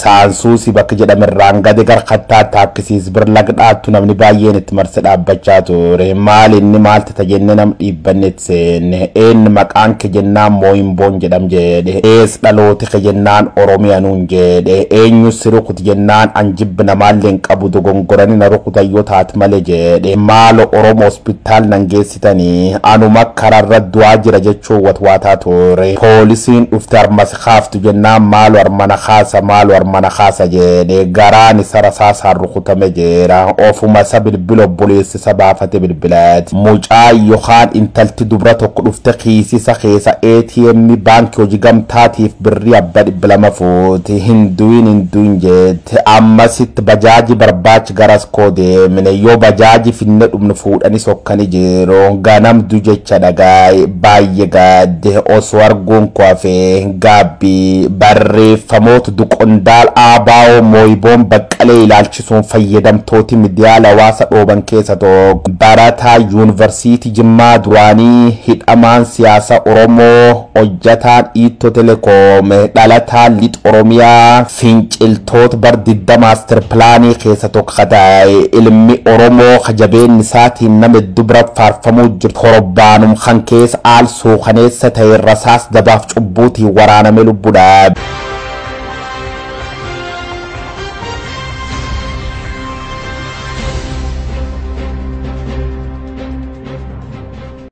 Saansuusi bakka jedhamerraan gadi gara kattaa taakkisiis bir lagdhaattu namni baay'een itti marse dhaabbachaa ture. Maal inni maalti tajenne nam dhiibbanne itti seenne. Eenyu maqaan kee jennaan Mooyimboon jedham jedhe. Ees dhalooti kee jennaan Oromiyaa nuun jedhe. Eenyu si rukuti jennaan an jibbi namaallee hin qabu dogongoranii na rukutan yoo taate malee jedhe. Maalo Oromoo hospitaal nan geessitanii anuma karaarra du'aa jira jechuun watwaataa ture. Poolisiin dhufte harmas kaaftu jennaan maalo harmana kaasa maalo harmana kaasa jedhe. Garaan isa rasaasaan rukutame jira. Ofuma isa bilbila obboleessi isa baafate bilbilaati. Mucaa yookaan intalti dubra tokko dhufte kiisisa keessa ATM baankii hojii gamtaatiif birrii abbaa 200 fuute. Hin du'in hin du'in jette. Ammasitti bajaaji barbaachi garas koo deemne yoo bajaaji finne dhumne fuudhanii sokkanii jiru. Ganamdu jecha dhagaa'e baay'ee gaadde osoo arguun koo hafee gaabbii barreeffamoota duqondaal ABO Mooyiboon Baqqalee ilaalchisuun fayyadamtooti miidiyaalee hawaasa dhooban keessa tokko. Barataa yuunivarsiitii Jimmaa duraanii hidhamaan siyaasa Oromoo hojjataan Iittoo Telekoom dhalataa Lixa Oromiyaa finciltoota bar didda maaster pilaanii keessa tokko ta'e ilmi Oromoo jabeenni isaatiin nama hedduu bira faarfamuu jirtu torbaanum kan keessa aal suukaneessa ta'e rasaas dabaaf cubbuutiin waraaname lubbuudha.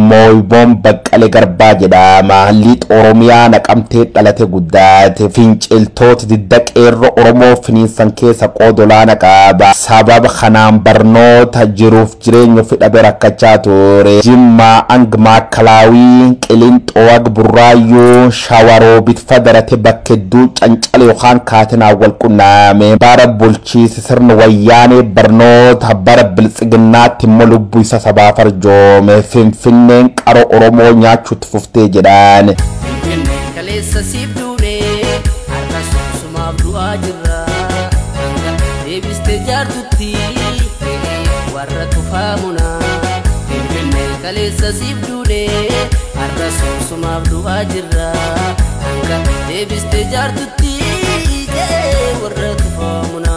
Mooyiboon Baqqalee Garbaa jedhama. Lixa Oromiyaa naqamtee dhalate guddaate. Finciltoota didda qeerroo Oromoo finiinsan keessa qooda olaanaa qaba. Sababa kanaan barnoota jiruuf jireenya ofii dhabee rakkachaa ture. Jimmaa hanga Maakalaawii, Qilinxoo hanga Burraayyuu, Shawaroobit fadarate bakka hedduu cancala yookaan kaatinaan wal qunname. Bara bulchiinsa sirna wayyaanee barnoota bara biltsiginnaatti immoo lubbuu isa sabaaf arjoome. Finfinneen qaroo Oromoo nyaachuutti fuftee jedhaan. Finfinnee kaleessa siif duune har'a suusumaaf du'aa jirra. Hanga deebistee jaartutti warra tufaamuna. Finfinnee kaleessa siif duune har'a suusumaaf du'aa jirra. Hanga deebistee jaartutti warra tufaamuna.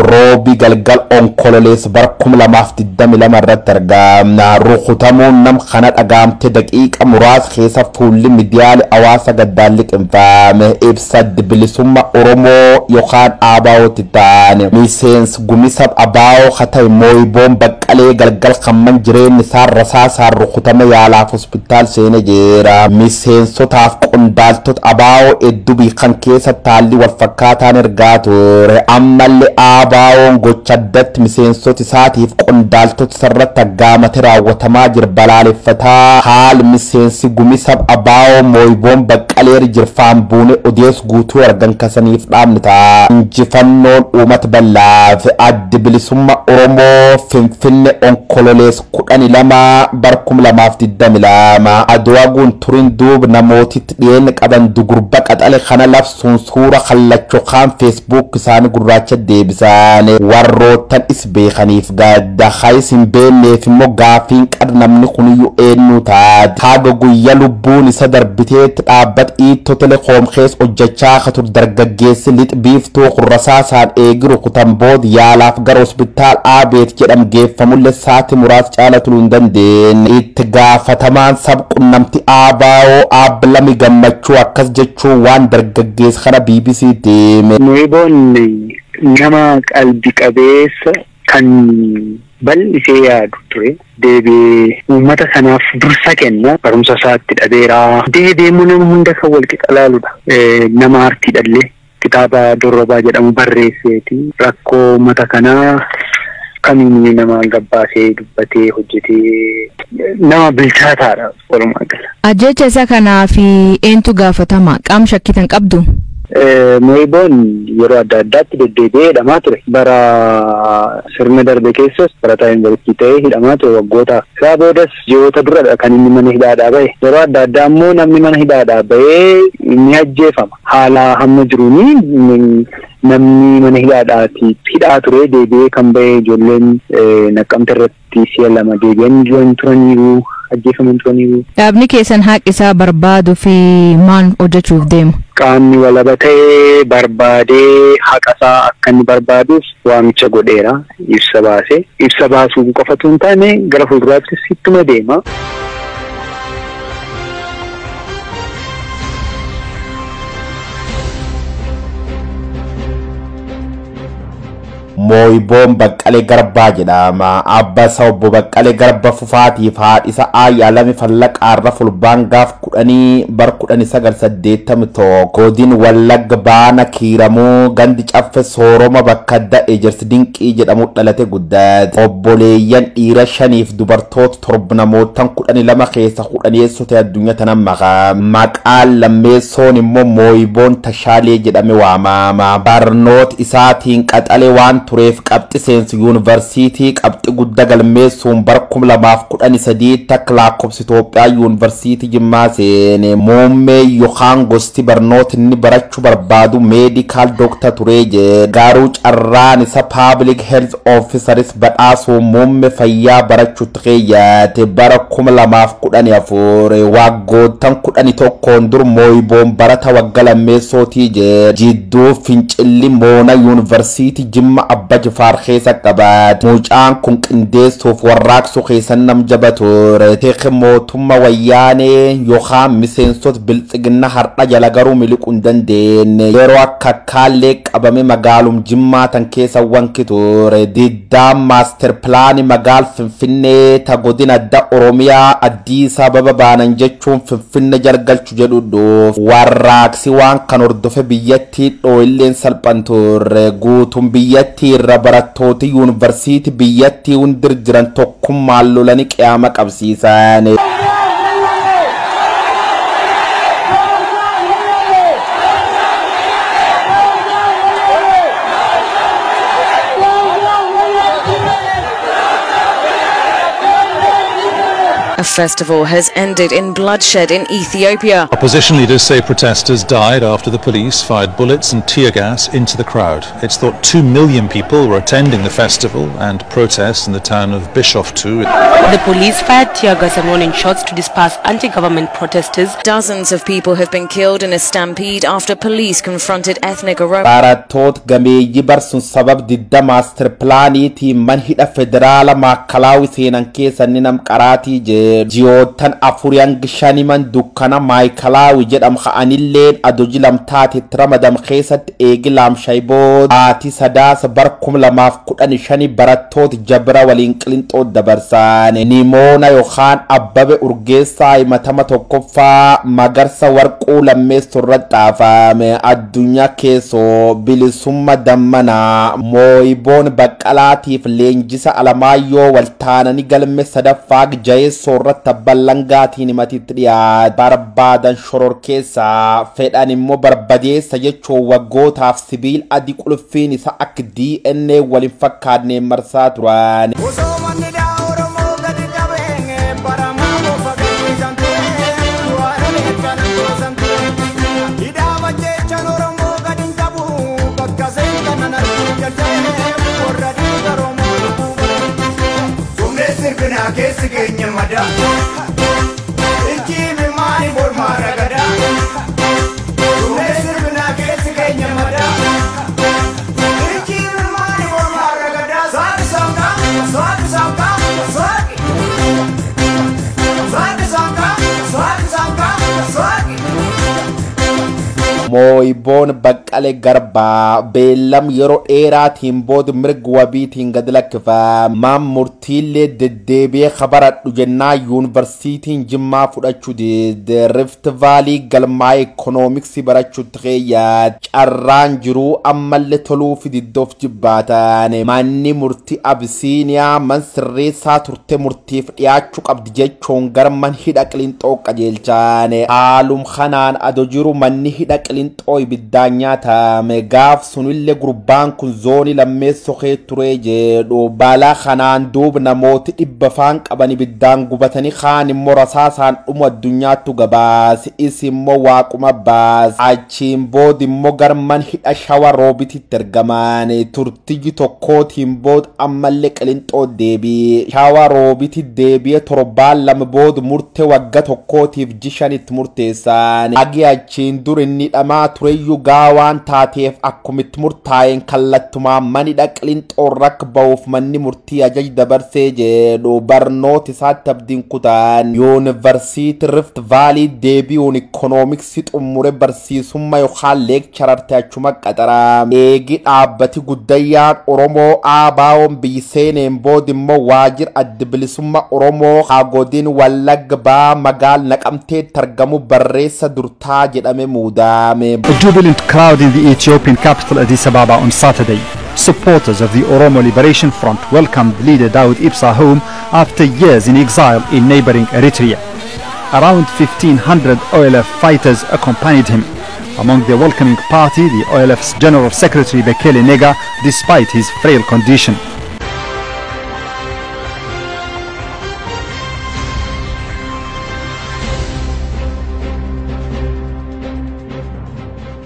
Roobi galgal onkololees bara 2022 irratti argamna. Rukutamuun nam kana dhagaamte daqiiqa muraasa keessa fuulli miidiyaalee hawaasa gaddaan liqinfame. Ibsa bilisummaa Oromoo yookaan ABO'tti taane. Miseensi gumisa ABO haa ta'e Mooyiboon Baqqalee galgal kamman jireenyi isaa rasaasaan rukutame yaalaaf hospitaal seene jira. Miseensotaaf qondaaltota ABO hedduu beekan keessa taalli wal fakkaataan ergaa ture. Ammallee ABO'n gocha addatti miseensota isaatiif qondaaltota isarratti aggaamate raawwatamaa jira balaaleffataa. Haali miseensi gumisa ABO Mooyiboon Baqqalee jirfaan buune odeessu guutuu argan kasaniif dhaabni ta'a. Injifannoon uummata bal'aaf addi bilisummaa Oromoo Finfinne onkololees 12 bara 2022 Adwaa guunturin duub namootitti dhiyeenya qaban dugurba qaxale kana labsuun suura kallachoo kaan feesbuuk isaanii gurraacha deebisan. Warroottan is beekaniif gadda hayis hin beekneef immoo gaafiin qad namni kuniyyuu eenyu taate. Haga guyyaa lubbuun isa darbiteetti dhaabbata Iittoo Telekoom keessa hojjechaa akka ture dargaggeessi lixa biiftuu qurrasaasaan eegi rukutan booda yaalaaf gara hospitaal Aabeet jedhamu geeffamullee sa'aatii muraasa caala turuu hin dandeenye. Itti gaafatamaan sab qunnamti ABO Aabbilami Gammachuu akkas jechuun waan dargaggeessa kana BBC deeme. Mooyiboon nama qalbi qabeessa kan bal'isee yaadu ture. Deebi'ee uummata sanaaf dursa kenna. Barumsa isaatti dhabeera. Deebi'ee immoo nama hunda kan wal qixa laaludha. Nama aartiidhallee kitaaba Dorrobaa jedhamu barreesseeti. Rakkoo uummata kanaa kamiin nama gabbaasee dubbatee hojjetee nama bilchaataadha walumaa gala. Ajjecha isa kanaaf eentu gaafatama? Qaama shakkitan qabdu? Mooyiboon yeroo adda addaatti deddeebi'ee hidhamaa ture. Bara sirna darbe keessas barataa yuunivarsiitii ta'ee hidhamaa ture waggoota. Isaa boodas ji'oota duradha kan inni mana hidhaadhaa bahe. Yeroo adda addaa immoo namni mana hidhaadhaa bahee ni ajjeefama. Haala hamma jiruuni Namni mana hidhaadhaati hidhaa ture deebi'ee kan ba'e ijoolleen Naqqamte irratti si'a 2 deebi'an jiran turaniiru, ajjeefaman turaniiru. Dhaabni keessan haqa isaa barbaaduu fi maal hojjechuuf deema? Qaamni walaba ta'ee barbaadee haqa isaa akka inni barbaaduuf waamicha godheera, ibsa baase. Ibsa baasuu qofatu hin taane gara fuulduraattis ittuma deema. Mooyiboon Baqqalee Garbaa jedhama. Abba isaa obbo Baqqalee Garba Fufaatiif haadhi isaa Ayyaalami Fallaqaarra fulbaan gaaf 10 bar 1981 godin Wallagga Baana Kiiramuu gandi caffe Sooroma bakka adda Ejersi Dinqii jedhamu dhalate guddate. Obboleeyyan dhiira 5 dubartoota 7 namootaan 12 keessa 10 ta'e addunyaa tana maqaa. Maqaan lammeessoon immoo Mooyiboon Tashaalee jedhame waamama. Barnoota isaatiin qaxalee waan tureef qabxi seensu yuunivarsiitii qabxi guddaa galmeessuun bara 2013 takka lakkoofsa Itoophiyaa yuunivarsiitii Jimmaa seene. Muummee yookaan gosti barnoota inni barachuu barbaadu meedikaal dooktar turee jedhe. Garuu carraan isa paabilik heelth oofisaris badhaasuun muummee fayyaa barachuutti keeyyate bara 2014 waggoottan 11 dur Mooyiboon barata wagga lammeessootii jedhe. Jidduu fincilli moona yuunivarsiitii Jimma Abba Jifaar keessa qabaate. Mucaan kun qindeessuuf warraaqsuu keessan nam jaba ture. Teekni mootummaa wayyaanee yookaan miseensota biltsiginna har'a jala garuu miliquu hin dandeenye. Yeroo akka kaallee qabame magaalum Jimmaa tan keessa wanki ture. Diddaan maaster pilaanii magaal Finfinnee ta godina adda Oromiyaa Addis Ababa baanan jechuun Finfinne jalgalchu jedhu dhuuf. Warraaqsi waan kan hordofe biyyattii dhoo'illeen salphan ture. Guutuun biyyattii irra barattooti yuunivarsiitii biyyattii hundir jiran tokkummaan lolanii qiyaama qabsiisan. A festival has ended in bloodshed in Ethiopia. Opposition leaders say protesters died after the police fired bullets and tear gas into the crowd. It's thought 2 million people were attending the festival and protests in the town of Bishoftu. The police fired tear gas and warning shots to disperse anti-government protesters. Dozens of people have been killed in a stampede after police confronted ethnic Oromo. Barattoota gameeyyii barsuun sabab didda maaster pilaaniitiin man hidha federaala maakkalaawi seenan keessa inni nam qaraatii jedhu. Ji'oottan 4 hanga 5 man dukkana maayikalaawi jedhamu ka'anilleen adoji lamtaatetti ramadam keessatti eegi laamshaybood haati sadaasa bara 2015 barattoota jabira waliin qilinxoo dabarsan. Nimoona yookaan Abbabe Urgeessaa himatama tokkoffaa Magarsa Warquu lammeessoo irratti xaafame. Addunyaa keessoo bilisummaa dammanaa Mooyiboon Baqqalaatiif leenjisa Alamaayyoo waltaananii galme sadaffaa jaheessoo irratti ballangaatiin himatitti dhiyaate. Barbaadan shororkeessaa fedhan immoo barbadeessa jechuun waggootaaf sibiil adii qulfiin isa akka DNA waliin fakkaanneen marsaa turan. Mooyiboon Baqqalee Garbaa beellam yeroo dheeraatiin booda mirga wabiitiin gadi lakkifame. Maan murtiillee deddeebi'ee kabaradhu jennaa yuunivarsiitiin Jimmaa fudhachuu dide. Rift Vaalii galmaa'ee ikoonomiksii barachuutti keeyyaate. Carraan jiruu ammallee toluu fi diddoof jibbaatan. Manni murtii Abisiiniyaa man sirreessaa turte murtiif dhiyaachuu qabdi jechuun gara man hidha qilinxoo qajeelchan. Haalum kanaan ado jiru manni hidha Qilinxoo ibiddaan nyaatame. Gaaf sunillee gurbaan kun zoonii lammeessoo kee ture jedhu. Balaa kanaan duub namooti 100 faan qaban ibiddaan gubatanii kaan immoo rasaasaan dhumu addunyaattu gabaase. Is immoo waaquma baase. Achiin booda immoo garman hidha Shawa Roobititti ergaman. Turtiyyi tokkootiin booda ammallee Qilinxoo deebi'e. Shawa Roobiti deebi'e torbaan 2 booda murtee waggaa tokkootiif jishanitti murteessan. Agi achiin dur inni hidhamaa tureyyuu gaawaan taateef akkumitti murtaa'een kallattumaan manidha Qilinxoo rakk ba'uuf manni murtii ajaja dabarsee jedhu. Barnoota isaatti abdiin kutaan. Yuunivarsiitii Rift Vaalii deebi'uun ikoonomiksii xumure barsiisummaa yookaan leekchararte achuma qaxarame. Eegi dhaabbati guddayyaan Oromoo ABO'n biyyi seeneen booda immoo waajjira adda bilisummaa Oromoo Hagodin Wallagga Ba'aa magaal Naqamteetti argamu barreessa durtaa jedhame muudame. A jubilant crowd in the Ethiopian capital Addis Ababa on Saturday. Supporters of the Oromo Liberation Front welcomed leader Daud Ibsa home after years in exile in neighboring Eritrea. Around 1,500 OLF fighters accompanied him. Among the welcoming party, the OLF's General Secretary Bekele Nega, despite his frail condition.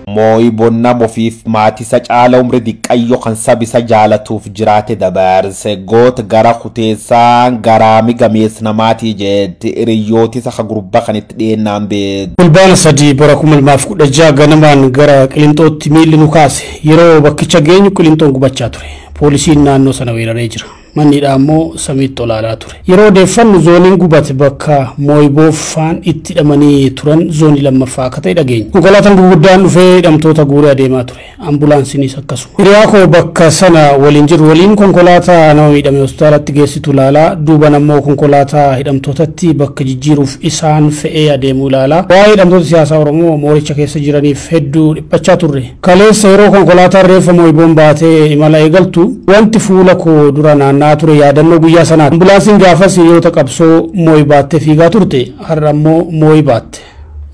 Mooyiboon nama ofiif maatii isa caala umri diqqayyoo kan saba isa jaalatuuf jiraate dabarse. Goota gara kuteessaan garaami gameessa namaatii jetti. Hiriyooti isa gurbaa kan itti dhiyeennaan beektu. Fulbaana 3 bara 2016 ganamaan gara Qilinxootti miilli nu kaase. Yeroo bakkicha geenyu Qilinxoon gubachaa ture. Poolisiin naannoo sana weeraree jira. Manni hidhaa immoo samiitti olaalaa ture. Yeroo odeeffannu zooniin gubate bakka Mooyibooffaan itti hidhamanii turan zoonii lammaffaa akka ta'e dhageenya. Konkolaataan gurguddaan dhufee hidhamtoota guuree adeemaa ture. Ambulaansiinis akkasuma. Hiriyaa koo bakka sana waliin jiru waliin konkolaataa nama miidhame hospitaalatti geessitu ilaalaa, duuban ammoo konkolaataa hidhamtootatti bakka jijjiiruuf isaan fe'ee adeemuu ilaalaa. Waa'ee hidhamtoota siyaasaa Oromoo mooricha keessa jiraniif hedduu dhiphachaa turre. Kaleessa yeroo konkolaataan reeffa Mooyiboon baatee imala eegaltu wanti fuula koo dura naanna'aa ture yaadannoo guyyaa sanaa. Ambulaansiin gaafas hiriyoota qabsoo Mooyi baattee fiigaa turte, har'a ammoo Mooyi baatte.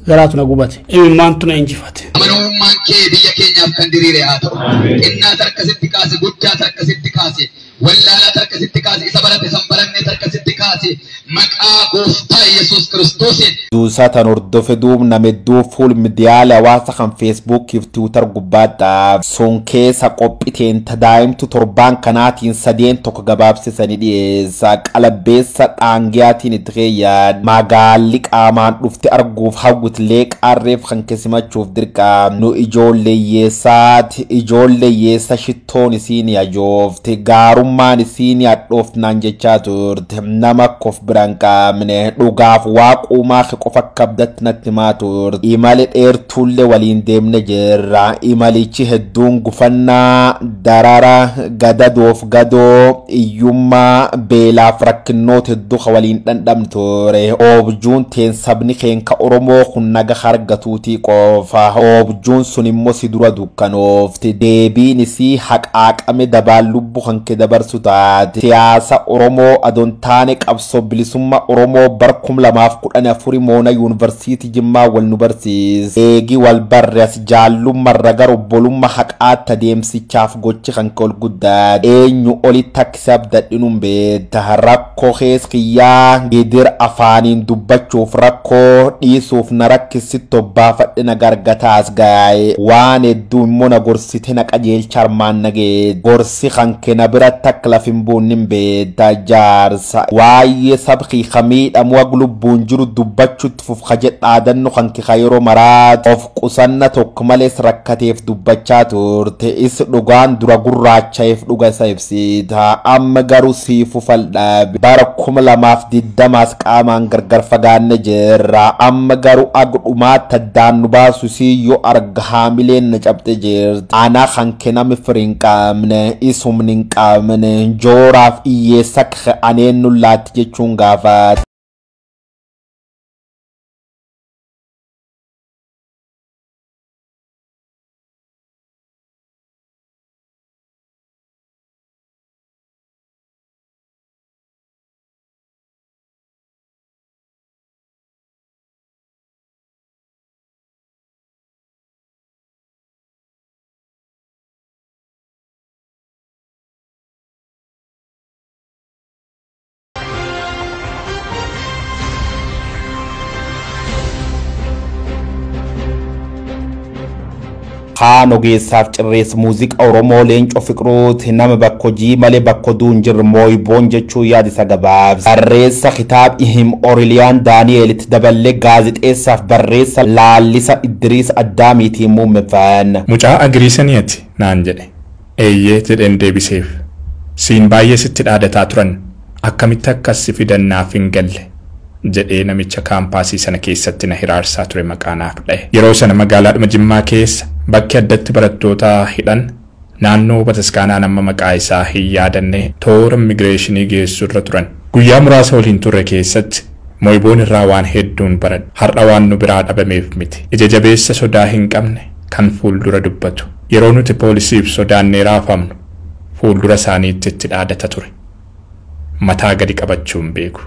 Garaatu na gubate. Imimmaantu na injifate. Amanamummaan kee biyya keenyaaf kan diriire haa ta'u. Xinnaa tarkasitti kaase, guddaa tarkasitti kaase, wallaalaa tarkasitti kaase, isa barate san baranne tarkasitti kaase, maqaa gooftaa Yesuus Kiristoosiin. Duusaa tan hordofe duub namedduu fuul miidiyaalee hawaasa kan feesbuukii fi tiwiitar gubbaadhaaf sun keessa qophiteen tadaa'imtu torbaan kanaatiin 3 tokko gabaabsisanii dhiyeessa. Qalabbeessa dhaangiyaatiin itti keeyyan. Magaalli qaamaan dhufte arguuf hawwitilee qaarreef kan keessimachuuf dirqam. Nu ijoollee hiyyeessaati. Ijoollee hiyyeessa shittoon isiin ajoofte. Gaarummaan isiin hadhoofnaan jechaa turte. Nama kof biraan qaamne dhugaaf waaqumaa qofa kabdatti natti himaa turte. Imala dheertuullee waliin deemne jirra. Imalichi hedduun gufannaa, darara, gadadoof gadoo, iyyummaa, beelaaf rakkinnoota hedduu ka waliin dhandhamne ture. Oobjuun teen sabni keenka Oromoo kun naga hargatuutii qofa. Oobjuun sun immoo si dura dukkanoofte. Deebiin isii haqaaqame dabaan lubbu kan kee dabarsu taate. Siyaasa Oromoo adoon taane qabsoo bilisummaa Oromoo bara 2014 moona yuunivarsiitii Jimmaa wal nu barsiise. Eegi wal barre as jaallummarra gara obbolummaa haqaatti adeemsichaaf gochi kan kee ol guddaate. Eenyu olitti akka isa abdadhinuun beekta. Rakkoo keessa kiyyaa gidir afaaniin dubbachuuf rakkoo dhiisuuf na rakkisitti obbaafadhe na gargataas gaa'e. Waan hedduu immoo na gorsite na qajeelcha armaan na geesse. Gorsi kan kee na biratti akka lafa hin buunne hin beekta jaarsa. Waa'ee sabqii kamiidhamu ag lubbuun jiru dubbachuutti fufka jedhaadannu kan kee yeroo maraatu of qusanna tokko malees rakkateef dubbachaa turte. Is dhugaan dura gurraacha'eef dhuga isa ibsita. Amma garuu siifu faldhaabe. Bara 2020 qaamaan gargar fagaanne jirra. Amma garuu ag dhumaatti addaan nu baasu sii yoo arga haamileen na cabxe jirti. Anaa kan kee nami firii hin qabne, isumni hin qabne, jooraaf hiyyeessa akka aneen nu laatti jechuun gaafate. Kaan ogeessaaf cirreessa muuziqaa Oromoo Leencoo Fiqiruuti nama bakka hojii malee bakka oduu hin jirre Mooyiboon jechuu yaada isa gabaabsa. Barreessa kitaaba Ihim Oriliyaan Daani'eelitti daballee gaazexeessaaf barreessa Laallisa Idriis Addaamiitiin muummeffan. Mucaa agiriisaniiti naan jedhe. Eeyyee jedheen deebiseef. Siin baay'ee sitti dhaadataa turan akkamitti akkas si fidan naaf hin galle jedhee namicha kaampaasii sana keessatti na hiraarsaa ture maqaa naaf dha'e. Yeroo sana magaalaadhuma Jimmaa keessa bakki addatti barattoota hidhan naannoo bataskaanaa amma maqaa isaa hin yaadanne toora immigireeshinii geessu irra turan. Guyyaa muraasa waliin turre keessatti Mooyiboon irraa waan hedduun baradhe. Har'a waan nu biraa dhabameef miti. Ija jabeessa sodaa hin qabne kan fuuldura dubbatu. Yeroo nuti poolisiif sodaannee raafamnu fuuldura isaaniitti itti dhaadata ture. Mataa gadi qabachuun beeku.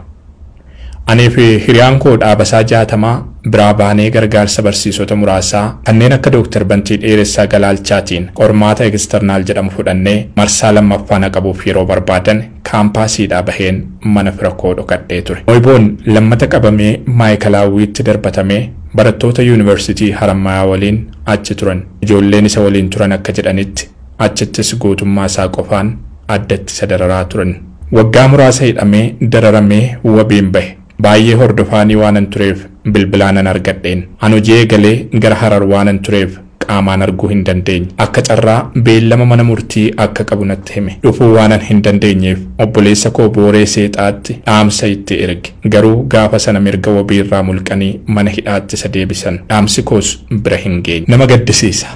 Anii fi hiriyaan koo Dhaabasaa Jaatamaa biraa baanee gargaarsa barsiisota muraasaa kanneen akka Dooktar Bantii Dheeressaa Galaalchaatiin qormaata eksternaal jedhamu fudhannee marsaa lammaffaa na qabuuf yeroo barbaadan kaampaasiidhaa baheen mana fira koo dhokadhee ture. Mooyiboon lammata qabamee maayikalaawwiitti darbatamee barattoota yuunivarsiitii Harammayaa waliin achi turan. Ijoolleen isa waliin turan akka jedhanitti achittis gootummaa isaa qofaan addatti isa dararaa turan. Waggaa muraasa hidhamee dararamee wabiin bahe. Baay'ee hordofaanii waanan tureef bilbilaanan argadheen. An hojii eegalee gara Harar waanan tureef qaamaan arguu hin dandeenye. Akka carraa beellama mana murtii akka qabu natti hime. Dhufuu waanan hin dandeenyeef obboleessa koo Booree Seexaatti dhaamsa itti erge. Garuu gaafa sana mirga wabii irraa mulqanii mana hidhaatti isa deebisan. Dhaamsi koos bira hin geenye. Nama gaddisiisa.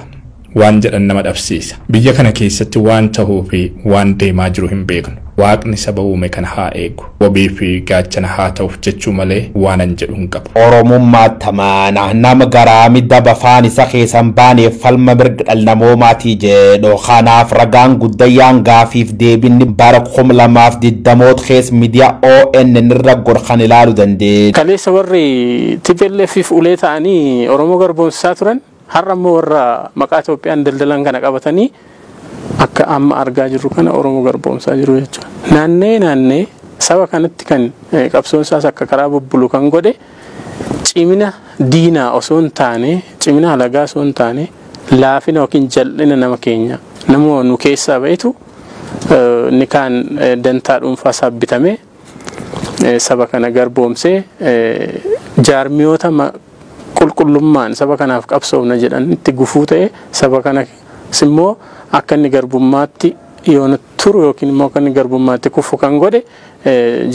Waan jedhan nama dhabsiisa. Biyya kana keessatti waan tahuu fi waan deemaa jiru hin beeknu. Waaqni saba uume kana haa eegu. Wabii fi gaachana haa ta'uuf jechuu malee waanan jedhu hin qabu. Oromummaa tamaana nama garaami daba afaan isa keessan baaneef falma mirga dhala namoomaatii jedhu. Kanaaf ragaan guddayyaan gaafiif deebinni bara 2020 keessa miidiyaa ONN irra gorkan ilaaluu dandeenya. Kaleessa warri TPLF ulee ta'anii Oromoo garboomsisaa turan har'a immoo warra maqaa Itoophiyaan daldalan kana qabatanii akka amma argaa jirru kana Oromoo garboomsaa jiru jechuudha. Naannee saba kanatti kan qabsoon isaas akka karaa bubbulu kan godhe cimina diinaa osoo hin taane cimina alagaa osoo hin taane laafina yookiin jal'ina nama keenya nama nu keessaa ba'etu inni kaan dantaa dhuunfaa isaa bitamee saba kana garboomsee jaarmiyoota qulqullummaan saba kanaaf qabsoofna jedhan itti gufuu ta'e saba kana immoo akka inni garbummaatti yoona turu yookiin immoo akka inni garbummaatti kufu kan godhe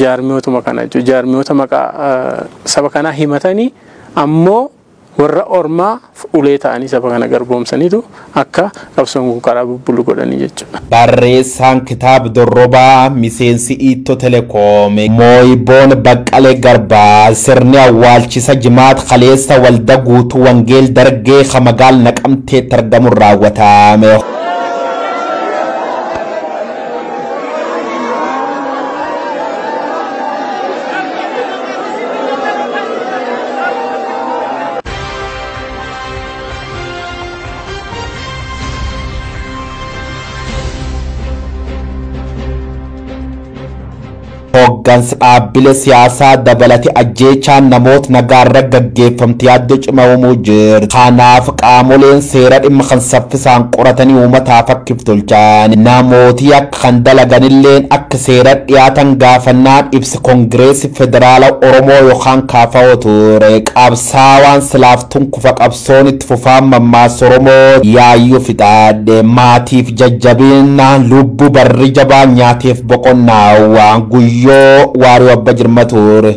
jaarmiyootuma kana jechuudha. Jaarmiyoota maqaa saba kanaa himatanii ammoo warra ormaa ulee ta'anii saba kana garboomsaniitu akka qabsoon kun karaa bubbulu godhanii jechuudha. Barreessaan kitaaba Dorrobaa miseensi Iittoo Telekoom Mooyiboon Baqqalee Garbaa sirni awwaalchisa jimaat kaleessa walda guutuu Wangeel Dargee magaala Naqamteetti argamuun raawwatame. Hoggansi dhaabbilee siyaasaa dabalate ajjeechaan namoota nagaarra gaggeeffamte yaaddoo cimaa uumuu jirti. Kanaaf qaamoleen seera dhimma kan saffisaan qoratanii uummataaf akka tolchan namooti akka kan dalaganilleen akka seera dhiyaatan gaafannaan ibsa Koongireesii Federaala Oromoo yookaan KFO ture. Qabsaawaan silaaftuun kufa qabsoon itti fufaan mammaasa Oromoo yaayyuu fixaadhe maatiif jajjabina lubbuu barri jabaa nyaateef boqonnaa waan guyyoo waaree abba jirma ture.